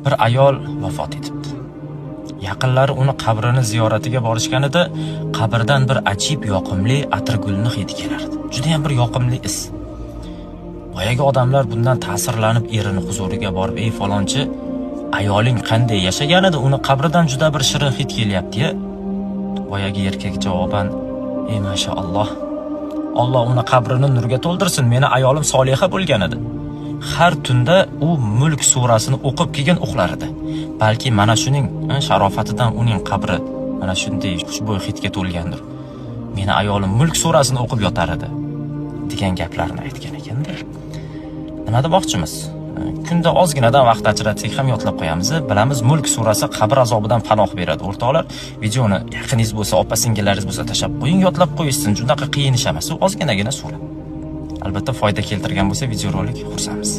Bir ayol vafot etibdi. Yaqinlari uni qabrini ziyoratiga borishganida qabrdan bir ajib yoqimli atirgulni hidi kelardi. Juda ham bir yoqimli is. Boyagi odamlar bundan ta'sirlanib erini huzuriga borib, "Ey falonchi, ayoling qanday yashagan edi? Uni qabridan juda bir shirin hid kelyapti-ya." Boyagi erkak javoban, "Ey mashaalloh, Alloh uni qabrini nurga to'ldirsin, meni ayolim soliha bo'lgan edi. Har tunda u Mulk surasini o'qib keyin uxlar edi. Balki mana shuning sharofatidan uning qabri mana shunday xushbo'y hidga to'lgandir. Meni ayolim Mulk surasini o'qib yotar edi," degan gaplarni aytgan ekanda. Nima demoqchimiz? Kunda ozginadan vaqt ajratsak ham yodlab qo'yamiz. Bilamiz, Mulk surasi qabr azobidan panoh beradi. O'rtoqlar, videoni yaqiningiz bo'lsa, opa singillaringiz bo'lsa tashlab qo'ying, yodlab qo'yishsin. Junaqa qiyin ish emas, u ozginagina sura. Albatta foyda keltirgan bo'lsa videorolik, xursandmiz.